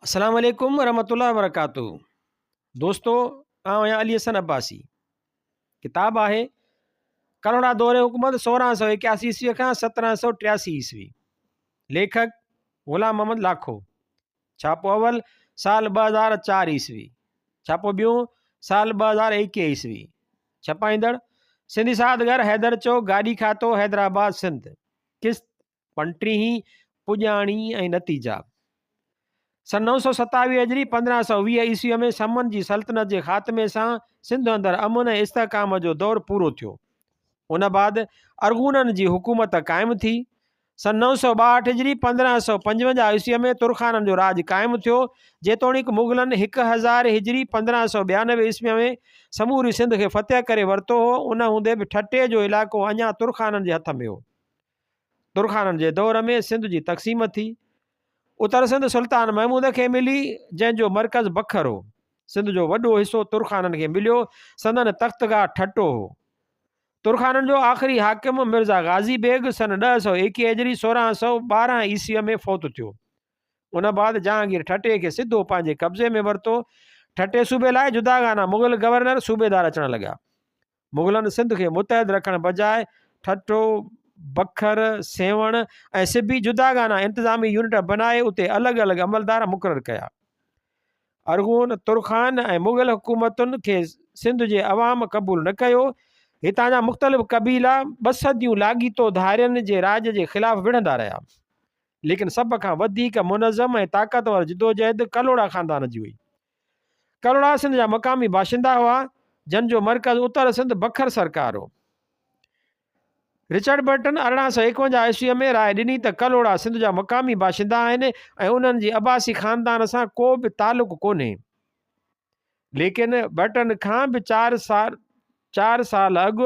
السلام عليڪم ورحمة الله وبرڪاته دوستو آئون آهيان علي حسن عباسي ڪتاب آهي ڪروڙا دور حڪومت 1681 عيسوي کان 1783 عيسوي ليکڪ غلام محمد لاکو ڇاپو اول سال 2004 عيسوي ڇاپو ٻيون سال 2021 عيسوي ڇپائيندڙ سنڌي سادگهر حيدر چوڪ گاڏي کاتو حيدرآباد سنڌ قسط پنٽيهين پڄاڻي ۽ نتيجا. سن 927 هجري 1520 عيسويء ۾ سمن جي سلطنت جي خاتمي سان سنڌ اندر امن ۽ استحڪام جو دور پورو ٿيو. ان بعد ارغونن جي حڪومت قائم ٿي. سن 962 هجري 1555 عيسويء ۾ ترخانن جو راڄ قائم ٿيو. جيتوڻيڪ مغلن 1000 هجري 1592 عيسويء ۾ سموري سنڌ کي فتح ڪري ورتو هو، ان هوندي به ٺٽي جو علائقو اڃا ترخانن جي هٿ ۾ هو. ترخانن جي دور ۾ سنڌ جي تقسيم ٿي. اتر سنڌ سلطان محمود کي ملي، جنهن جو مرڪز بکر هو. سنڌ جو وڏو حصو ترخانن کي مليو، سندن تختگاهه ٺٽو هو. ترخانن جو آخري حاڪم مرزا غازي بيگ سن 1021 هجري 1612 عيسويء ۾ فوت ٿيو. ان بعد جهانگير ٺٽي کي سڌو پنهنجي قبضي ۾ ورتو. ٺٽي صوبي لاء جداگانه مغل گورنر صوبيدار اچڻ لڳا. مغلن سنڌ کي متحد رکڻ بجاء ٺٽو، بکر، سيوهڻ ۽ سبي جداگانه انتظامي يونٽ بنائي اتي الڳ الڳ عملدار مقرر ڪيا. ارغون، ترخان ۽ مغل حڪومتن کي سنڌ جي عوام قبول نه ڪيو. هتان جا مختلف قبيلا ٻه صديون لاڳيتو ڌارين جي راڄ جي خلاف وڙهندا رهيا. ليڪن سڀ کان وڌيڪ منظم ۽ طاقتور جدوجهد ڪلهوڙا خاندان جي هئي. ڪلهوڙا سنڌ جا مقامي باشندا هئا، جن جو مرڪز اتر سنڌ بکر سرڪار هو. رچرڊ برٽن 1851 عيسويء ۾ راء ڏني ته ڪلهوڙا سنڌ جا مقامي باشندا آهن ۽ انهن جي عباسي خاندان سان ڪو به تعلق ڪونهي. ليڪن برٽن کان به چار سال اڳ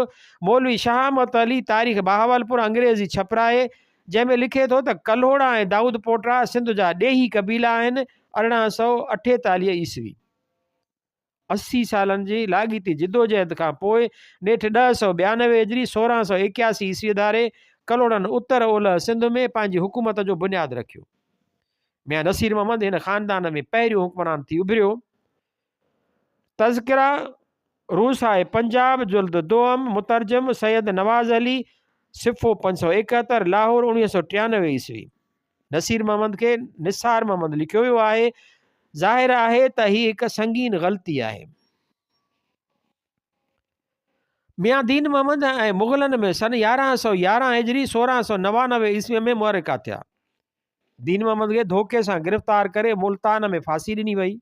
مولوي شهامت علي تاريخ بهاولپور انگريزي ڇپرائي، جنهن ۾ لکي ٿو ته ڪلهوڙا ۽ دائود پوٽا سنڌ جا ڏيهي قبيلا آهن، 1848 عيسوي. 80 سالن جي لاڳيتي جدوجهد کان پوء نيٺ 1092 هجري 1681 عيسوي ڌاري ڪلهوڙن اتر اولهه سنڌ ۾ پنهنجي حڪومت جو بنياد رکيو. ميان نصير محمد هن خاندان ۾ پهريون حڪمران ٿي اڀريو. تذڪره روسائي پنجاب جلد دوم مترجم سيد نواز علي صفحو 571 لاهور 1993 عيسوي. نصير محمد کي نثار محمد لکيو ويو آهي. ظاهر آهي ته هي هڪ سنگين غلطي آهي. ميان دين محمد ۽ مغلن ۾ سن 1111 هجري 1699 عيسوي ۾ معرڪا ٿيا. دين محمد کي ڌوڪي سان گرفتار ڪري ملتان ۾ ڦاسي ڏني وئي.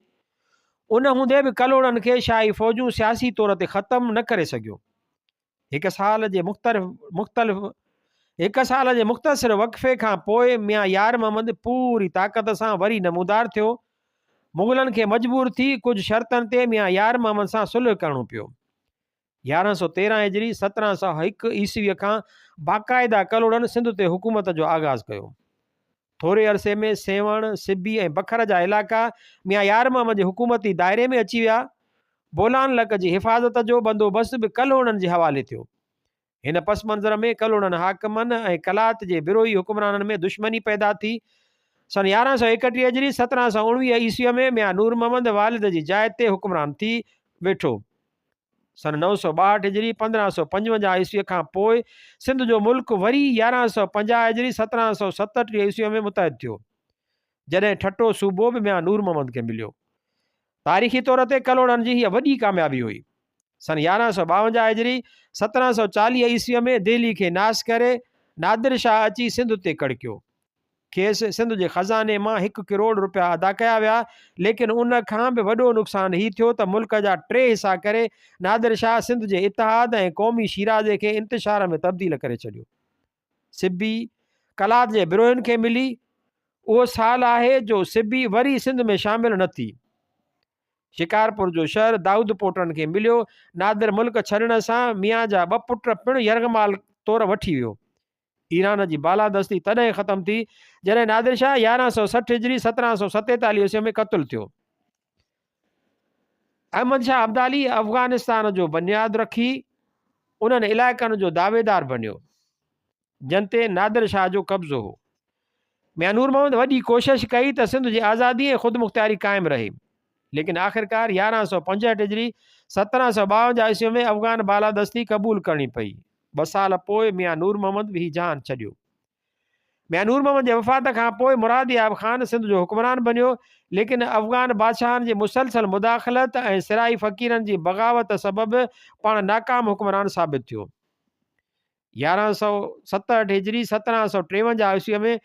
ان هوندي به ڪلهوڙن کي شاهي فوجون سياسي طور تي ختم نه ڪري سگهيون. هڪ سال جي مختلف مختلف هڪ سال جي مختصر وقفي کان پوء ميان يار محمد پوري طاقت سان وري نمودار ٿيو. مغلن کي مجبور ٿي ڪجهه شرطن تي ميان يار محمد سان صلح ڪرڻو پيو. 1113 هجري 1701 عيسويء کان باقاعده ڪلهوڙن سنڌ تي حڪومت جو آغاز ڪيو. ٿوري عرصي ۾ سيوهڻ، سبي ۽ بکر جا علائقا ميان يار محمد جي حڪومتي دائري ۾ اچي ويا. بولان لڪ جي حفاظت جو بندوبست به ڪلهوڙن جي حوالي ٿيو. هن پس منظر ۾ ڪلهوڙن حاڪمن ۽ قلات جي بروهي حڪمرانن ۾ دشمني پيدا ٿي. سن 1131 هجري 1719 عيسويء ۾ ميان نور محمد والد جي جاء تي حڪمران ٿي ويٺو. سن 962 هجري 1555 عيسويء کان پوء سنڌ جو ملڪ وري 1150 هجري 1767 عيسويء ۾ متحد ٿيو، جڏهن ٺٽو صوبو به ميان نور محمد کي مليو. تاريخي طور تي ڪلهوڙن جي هيء وڏي ڪاميابي هئي. سن 1152 هجري 1740 عيسويء ۾ دهلي کي ناس ڪري نادر شاهه اچي سنڌ تي ڪڙڪيو. کيس سنڌ جي خزاني مان هڪ ڪروڙ رپيا ادا ڪيا ويا، ليڪن ان کان به وڏو نقصان هي ٿيو ته ملڪ جا ٽي حصا ڪري نادر شاهه سنڌ جي اتحاد ۽ قومي شيرازي کي انتشار ۾ تبديل ڪري ڇڏيو. سبي، قلات جي بروهين کي ملي. اهو سال آهي جو سبي وري سنڌ ۾ شامل نه ٿي. شڪارپور جو شهر دائود پوٽن کي مليو. نادر ملڪ ڇڏڻ سان ميان جا ٻه پٽ پڻ يرغمال طور وٺي ويو. ايران جي بالادستي تڏهن ختم ٿي، جڏهن نادر شاهه 1160 هجري 1747 عيسوي ۾ قتل ٿيو. احمد شاهه ابدالي افغانستان جو بنياد رکي انهن علائقن جو دعويدار بنيو، جن تي نادر شاهه جو قبضو هو. ميان نور محمد وڏي ڪوشش ڪئي ته سنڌ جي آزادي ۽ خودمختياري قائم رهي، ليڪن آخرڪار 1165 هجري 1752 عيسوي ۾ افغان بالادستي قبول ڪرڻي پئي. ٻه سال پوء ميان نور محمد به هي جهان ڇڏيو. ميان نور محمد جي وفات کان پوء مراد ياب خان سنڌ جو حڪمران بنيو، ليڪن افغان بادشاهن جي مسلسل مداخلت ۽ سرائي فقيرن جي بغاوت سبب پاڻ ناڪام حڪمران ثابت ٿيو. 1167 هجري 1753 عيسويء ۾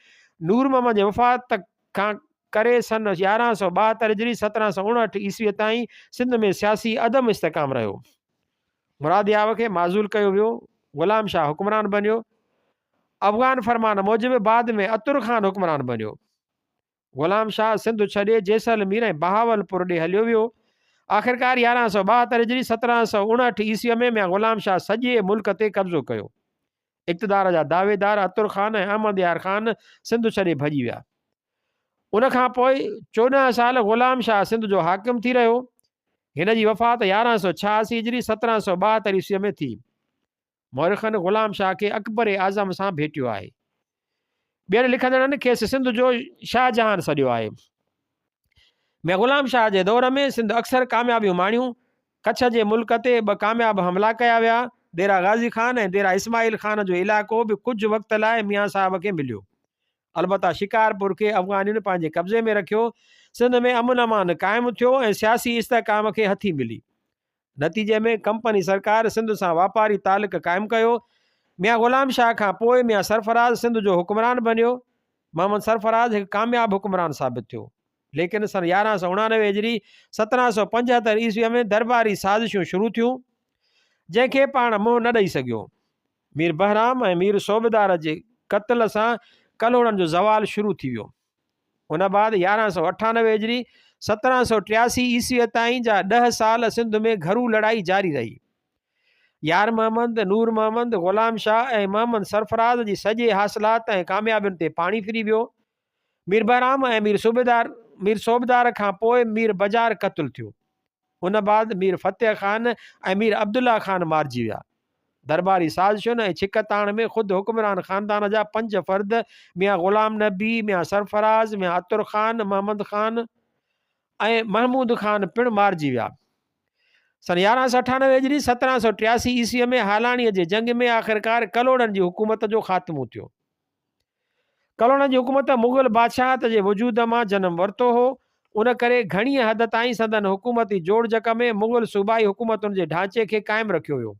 نور محمد جي وفات کان ڪري سن 1172 هجري 1759 عيسويء تائين سنڌ ۾ سياسي عدم استحڪام رهيو. مراد ياب کي معزول ڪيو ويو، غلام شاهه حڪمران بنيو. افغان فرمان موجب بعد ۾ عطر خان حڪمران بنيو. غلام شاهه سنڌ ڇڏي جيسلمير ۽ بهاولپور ڏي هليو ويو. آخرڪار 1172 هجري 1759 عيسويء ۾ ميان غلام شاهه سڄي ملڪ تي قبضو ڪيو. اقتدار جا دعويدار عطر خان ۽ احمد يار خان سنڌ ڇڏي ڀڄي ويا. ان کان پوء 14 سال غلام شاهه سنڌ جو حاڪم ٿي رهيو. هن جي وفات 1186 هجري 1772 عيسويء ۾ ٿي. مؤرخن غلام شاهه کي اڪبر اعظم سان ڀيٽيو آهي. ٻين لکندڙن کيس سنڌ جو شاهجهان سڏيو آهي. ميان غلام شاهه جي دور ۾ سنڌ اڪثر ڪاميابيون ماڻيون. ڪڇ جي ملڪ تي ٻه ڪامياب حملا ڪيا ويا. ديرا غازي خان ۽ ديرا اسماعيل خان جو علائقو به ڪجهه وقت لاء ميان صاحب کي مليو. البته شڪارپور کي افغانين پنهنجي قبضي ۾ رکيو. سنڌ ۾ امن امان قائم ٿيو ۽ سياسي استحڪام کي هٿي ملي. نتيجي ۾ ڪمپني سرڪار سنڌ سان واپاري تعلق قائم ڪيو. ميان غلام شاهه کان پوء ميان سرفراز سنڌ جو حڪمران بنيو. محمد سرفراز هڪ ڪامياب حڪمران ثابت ٿيو. ليڪن سن 1189 هجري 1775 عيسويء ۾ درباري سازشون شروع ٿيون، جنهن کي پاڻ منهن نه ڏئي سگهيو. مير بهرام ۽ مير صوبدار جي قتل سان ڪلهوڙن جو زوال شروع ٿي ويو. ان بعد 1198 هجري 1783 عيسويء تائين جا ڏهه سال سنڌ ۾ گهرو لڙائي جاري رهي. يار محمد، نور محمد، غلام شاهه ۽ محمد سرفراز جي سڄي حاصلات ۽ ڪاميابين تي پاڻي ڦري ويو. مير بهرام ۽ مير صوبيدار مير صوبدار کان پوء مير بجار قتل ٿيو. ان بعد مير فتح خان ۽ مير عبدالله خان مارجي ويا. درٻاري سازشن ۽ ڇڪتاڻ ۾ خود حڪمران خاندان جا پنج فرد ميان غلام نبي، ميان سرفراز، ميان عطر خان، محمد خان ۽ محمود خان پڻ مارجي ويا. سن 1198 هجري 1783 عيسويء ۾ هالاڻيء جي جنگ ۾ آخرڪار ڪلهوڙن جي حڪومت جو خاتمو ٿيو. ڪلهوڙن جي حڪومت مغل بادشاهت جي وجود مان جنم ورتو هو، ان ڪري گهڻيء حد تائين سندن حڪومتي جوڙجڪ ۾ مغل صوبائي حڪومتن جي ڍانچي کي قائم رکيو ويو.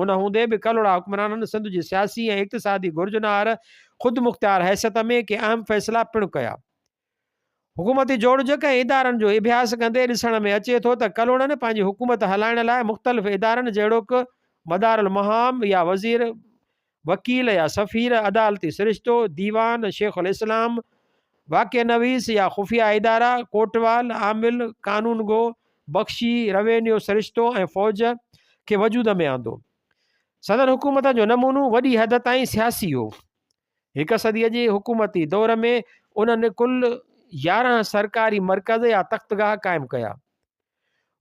ان هوندي به ڪلهوڙا حڪمرانن سنڌ جي سياسي ۽ اقتصادي گهرجن آهر خودمختيار حيثيت ۾ ڪي اهم فيصلا پڻ ڪيا. حڪومتي جوڙجڪ ۽ ادارن جو اڀياس ڪندي ڏسڻ ۾ اچي ٿو ته ڪلهوڙن پنهنجي حڪومت هلائڻ لاء مختلف ادارن جهڙوڪ مدارالمهام يا وزير، وڪيل يا سفير، عدالتي سرشتو، ديوان، شيخ الاسلام، واقع نويس يا خفيه ادارا، ڪوٽوال، عامل، قانون گو، بخشي، روينيو سرشتو ۽ فوج کي وجود ۾ آندو. سندن حڪومت جو نمونو وڏي حد تائين سياسي هو. هڪ صديء جي حڪومتي دور ۾ انهن ڪل 11 سرڪاري مرڪز يا تختگاهه قائم ڪيا.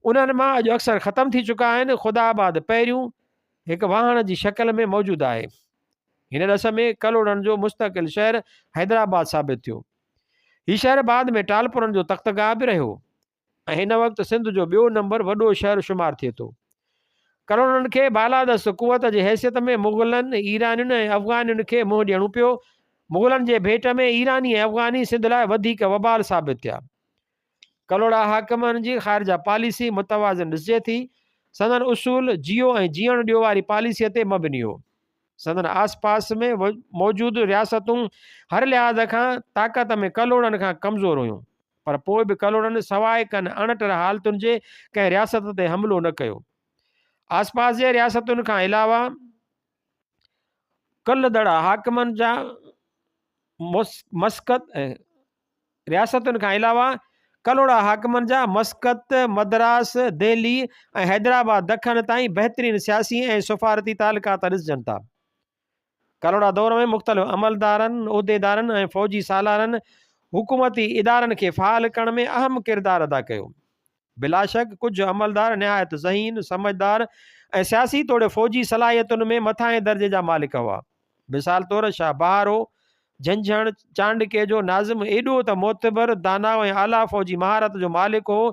انهن مان اڄ اڪثر ختم ٿي چڪا آهن. خدا آباد پهريون هڪ واهڻ جي شڪل ۾ موجود آهي. هن ڏس ۾ ڪلهوڙن جو مستقل شهر حيدرآباد ثابت ٿيو. هي شهر بعد ۾ ٽالپرن جو تختگاهه به رهيو. ۽ هن وقت سنڌ جو ٻيو نمبر وڏو شهر شمار ٿئي ٿو. ڪلهوڙن کي بالادست قوت جي حيثيت ۾ مغلن، ايرانين ۽ افغانين کي منهن ڏيڻو پيو. مغلن جي ڀيٽ ۾ ايراني ۽ افغاني سنڌ لاء وڌيڪ وبال ثابت ٿيا. ڪلهوڙا حاڪمن جي خارجه پاليسي متوازن ڏسجي ٿي. سندن اصول جيئو ۽ جيئڻ ڏيو واري پاليسيء تي مبني هو. سندن آس پاس ۾ موجود رياستون هر لحاظ کان طاقت ۾ ڪلهوڙن کان ڪمزور هيون. پر پوء به ڪلهوڙن سواء ڪن اڻٽر حالتن جي ڪنهن رياست تي حملو نه ڪيو. آسپاس جي رياستن کان علاوه ڪل دڙا حاڪمن جا مسقط رياستن کان علاوه ڪلهوڙا حاڪمن جا مسقط، مدراس، دهلي ۽ حيدرآباد دکن تائين بهترين سياسي ۽ سفارتي تعلقات ڏسجن ٿا. ڪلهوڙا دور ۾ مختلف عملدارن، عهديدارن ۽ فوجي سالارن حڪومتي ادارن کي فعال ڪرڻ ۾ اهم ڪردار ادا ڪيو. بلاشڪ ڪجهه عملدار نهايت ذهين، سمجهدار ۽ سياسي توڙي فوجي صلاحيتن ۾ مٿانهين درجي جا مالڪ هئا. مثال طور شاهه بهارو، جهنجهڻ چانڊڪي جو ناظم ايڏو ته معتبر، داناء ۽ اعليٰ فوجي مهارت جو مالڪ هو،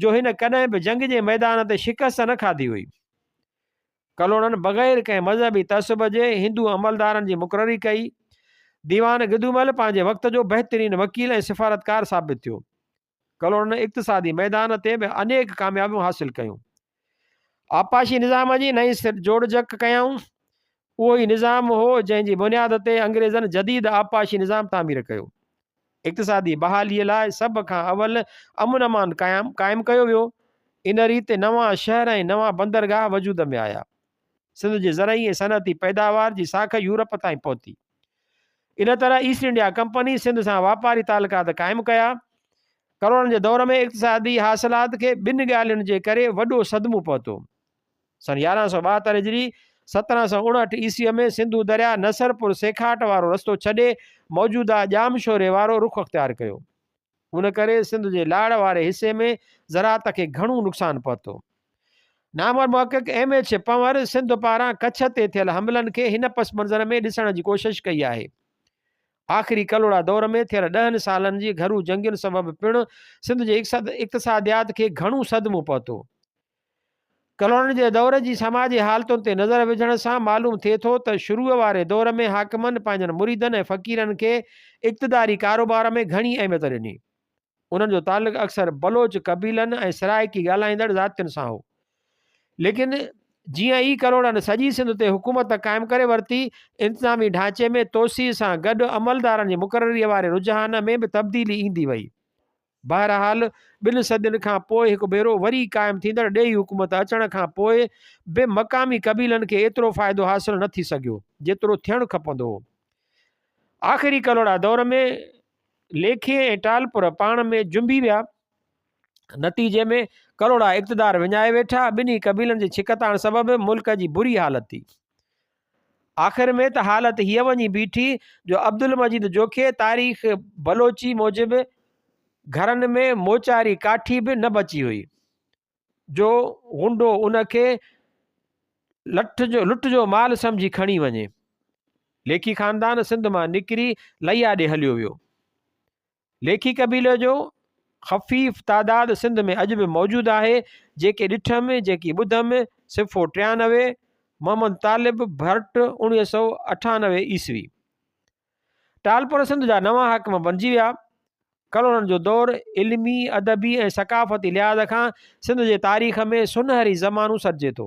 جو هن ڪڏهن به جنگ جي ميدان تي شڪست نه کاڌي هئي. ڪلهوڙن بغير ڪنهن مذهبي تعصب جي هندو عملدارن جي مقرري ڪئي. ديوان گدومل پنهنجي وقت جو بهترين وڪيل ۽ سفارتڪار ثابت ٿيو. ڪلهوڙن اقتصادي ميدان تي به انيڪ ڪاميابيون حاصل ڪيون. آبپاشي نظام جي نئين سر جوڙجڪ ڪيائون. اهو ئي نظام هو جنهن جي بنياد تي انگريزن جديد آبپاشي نظام تعمير ڪيو. اقتصادي بحاليء لاء سڀ کان اول امن امان قائم ڪيو ويو. ان ريت نوان شهر ۽ نوان بندرگاهه وجود ۾ آيا. سنڌ جي زرعي ۽ صنعتي پيداوار جي ساک يورپ تائين پهتي. ان طرح ايسٽ انڊيا ڪمپني سنڌ سان واپاري تعلقات قائم ڪيا. ڪلهوڙن جي دور ۾ اقتصادي حاصلات کي ٻن ڳالهين جي ڪري وڏو صدمو پهتو. سن 1172 هجري، 1759 عيسويء ۾ سنڌو درياء نصرپور سيکاٽ وارو رستو ڇڏي موجوده ڄامشوري وارو رخ اختيار ڪيو. ان ڪري سنڌ جي لاڙ واري حصي ۾ زراعت کي گهڻو نقصان پهتو. نامور محقق ايم ايڇ پنهور سنڌ پاران ڪڇ تي ٿيل حملن کي هن پس منظر ۾ ڏسڻ جي ڪوشش ڪئي آهي. آخري ڪلهوڙا دور ۾ ٿيل ڏهن سالن جي گهرو جنگين سبب پڻ سنڌ جي اقتصاديات کي گهڻو صدمو پهتو. ڪلهوڙن جي دور جي سماجي حالتن تي نظر وجهڻ سان معلوم ٿئي ٿو ته شروع واري دور ۾ حاڪمن پنهنجن مريدن ۽ فقيرن کي اقتداري ڪاروبار ۾ گهڻي اهميت ڏني. انهن جو تعلق اڪثر بلوچ قبيلن ۽ سرائيڪي ڳالهائيندڙ ذاتين سان هو. ليڪن جيئن ئي ڪلهوڙن سڄي سنڌ تي حڪومت قائم ڪري ورتي، انتظامي ڍانچي ۾ توسيع سان گڏ عملدارن جي مقرريء واري رجحان ۾ به تبديلي ايندي وئي. بهرحال ٻن صدين کان پوء هڪ ڀيرو وري قائم ٿيندڙ ڏيهي حڪومت اچڻ کان پوء به مقامي قبيلن کي ايترو فائدو حاصل نه ٿي سگهيو، جيترو ٿيڻ کپندو هو. آخري ڪلهوڙا دور ۾ ليکي ۽ ٽالپر پاڻ ۾ جنبي ويا. نتيجي ۾ ڪلهوڙا اقتدار وڃائي ويٺا. ٻنهي قبيلن جي ڇڪتاڻ سبب ملڪ جي بري حالت ٿي. آخر ۾ ته حالت هيء وڃي بيٺي جو عبدالمجيد جوکيي تاريخ بلوچي موجب گهرن ۾ موچاري ڪاٺي به نه بچي هئي، جو غنڊو ان کي لٽ جو مال سمجهي کڻي وڃي. ليکي خاندان سنڌ مان نڪري لئيا ڏي هليو ويو. ليکي قبيلي جو خفيف تعداد سنڌ ۾ اڄ به موجود آهي، جيڪي ڏٺم، جيڪي ٻڌم، صفحو 93، محمد طالب ڀرٽ 1998 عيسوي. ٽالپر سنڌ جا نوان حاڪم بنجي ويا. ڪلهوڙن جو دور علمي، ادبي ۽ ثقافتي لحاظ کان سنڌ جي تاريخ ۾ سونهري زمانو سڏجي ٿو.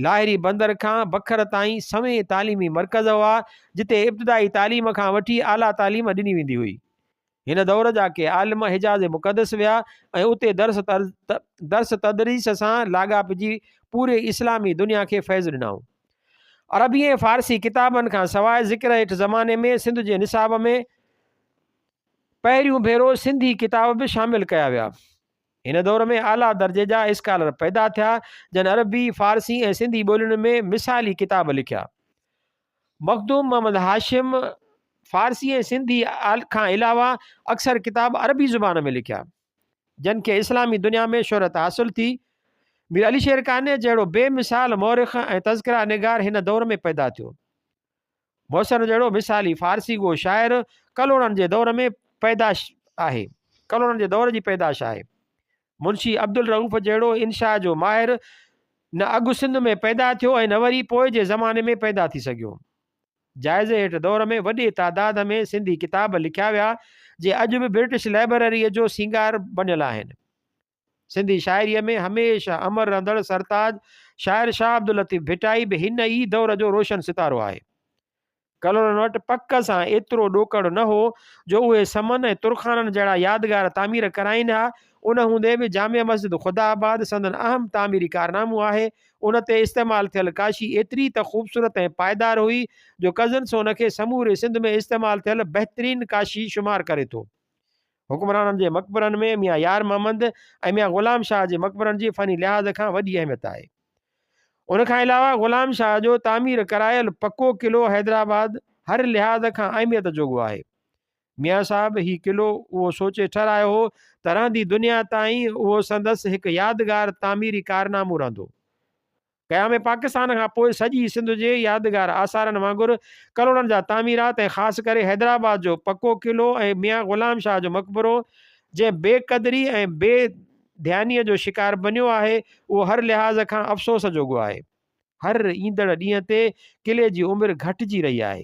لاهري بندر کان بکر تائين سوين تعليمي مرڪز هئا، جتي ابتدائي تعليم کان وٺي اعليٰ تعليم ڏني ويندي هئي. هن دور جا ڪي عالم حجاز مقدس ويا ۽ اتي درس تدريس سان لاڳاپجي پوري اسلامي دنيا کي فيض ڏنائون. عربي ۽ فارسي ڪتابن کان سواء ذڪر هيٺ زماني ۾ سنڌ جي نصاب ۾ پهريون ڀيرو سنڌي ڪتاب به شامل ڪيا ويا. هن دور ۾ اعليٰ درجي جا اسڪالر پيدا ٿيا، جن عربي، فارسي ۽ سنڌي ٻولين ۾ مثالي ڪتاب لکيا. مخدوم محمد هاشم فارسي ۽ سنڌي کان علاوه اڪثر ڪتاب عربي زبان ۾ لکيا، جن کي اسلامي دنيا ۾ شهرت حاصل ٿي. مير علي شير قانع جهڙو بي مثال مورخ ۽ تذڪره نگار هن دور ۾ پيدا ٿيو. محسن جهڙو مثالي فارسي گو شاعر ڪلهوڙن جي دور ۾ پيدائش آهي. ڪلهوڙن جي دور جي پيدائش آهي. منشي عبدالرئوف جهڙو انشاء جو ماهر نه اڳ سنڌ ۾ پيدا ٿيو ۽ نه وري پوء جي زماني ۾ پيدا ٿي سگهيو. جائزي هيٺ دور ۾ وڏي تعداد ۾ سنڌي ڪتاب لکيا ويا، جي اڄ به برٽش لئبرريء جو سينگار بنيل آهن. سنڌي شاعريء ۾ هميشه امر رهندڙ سرتاج شاعر شاهه عبداللطيف ڀٽائي به هن ئي دور جو روشن ستارو آهي. ڪلهوڙن وٽ پڪ سان ايترو ڏوڪڙ نه هو جو اهي سمن ۽ ترخانن جهڙا يادگار تعمير ڪرائين ها، ان هوندي به جامع مسجد خدا آباد سندن اهم تعميري ڪارنامو آهي. ان تي استعمال ٿيل ڪاشي ايتري ته خوبصورت ۽ پائيدار هئي جو ڪزنس ان کي سموري سنڌ ۾ استعمال ٿيل بهترين ڪاشي شمار ڪري ٿو. حڪمرانن جي مقبرن ۾ ميان يار محمد ۽ ميان غلام شاهه جي مقبرن جي فني لحاظ کان وڏي اهميت آهي. ان کان علاوه غلام شاهه جو تعمير ڪرايل پڪو قلعو حيدرآباد هر لحاظ کان اهميت جوڳو آهي. ميان صاحب هي قلعو اهو سوچي ٺهرايو هو ته رهندي دنيا تائين اهو سندس هڪ يادگار تعميري ڪارنامو رهندو. قيام پاڪستان کان پوء سڄي سنڌ جي يادگار آثارن وانگر ڪلهوڙن جا تعميرات ۽ خاص ڪري حيدرآباد جو پڪو قلعو ۽ ميان غلام شاهه جو مقبرو جنهن بي قدري ۽ بي ڌيانيء جو شڪار بنيو آهي، اهو هر لحاظ کان افسوس جوڳو آهي. هر ايندڙ ڏينهن تي قلعي جي عمر گهٽجي رهي آهي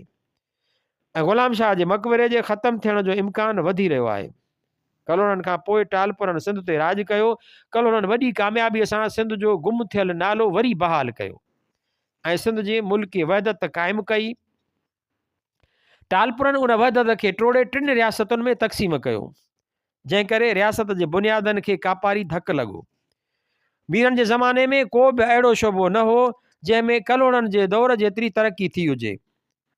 ۽ غلام شاهه جي مقبري جي ختم ٿيڻ جو امڪان وڌي رهيو آهي. ڪلهوڙن کان پوء ٽالپرن سنڌ تي راڄ ڪيو. ڪلهوڙن وڏي ڪاميابيء سان سنڌ جو گم ٿيل نالو وري بحال ڪيو ۽ سنڌ جي ملڪي وحدت قائم ڪئي. ٽالپرن ان وحدت کي ٽوڙي ٽن رياستن ۾ تقسيم ڪيو، جنهن ڪري رياست جي بنيادن کي ڪاپاري ڌڪ لڳو. ميرن جي زماني ۾ ڪو به اهڙو شعبو نه هو، جنهن ۾ ڪلهوڙن جي دور جيتري ترقي ٿي هجي.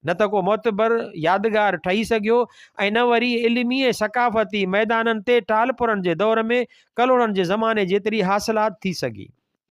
نه ته ڪو معتبر يادگار ٺهي سگهيو ۽ نه وري علمي ۽ ثقافتي ميدانن تي ٽالپرن جي دور ۾ ڪلهوڙن جي زماني جيتري حاصلات ٿي سگهي.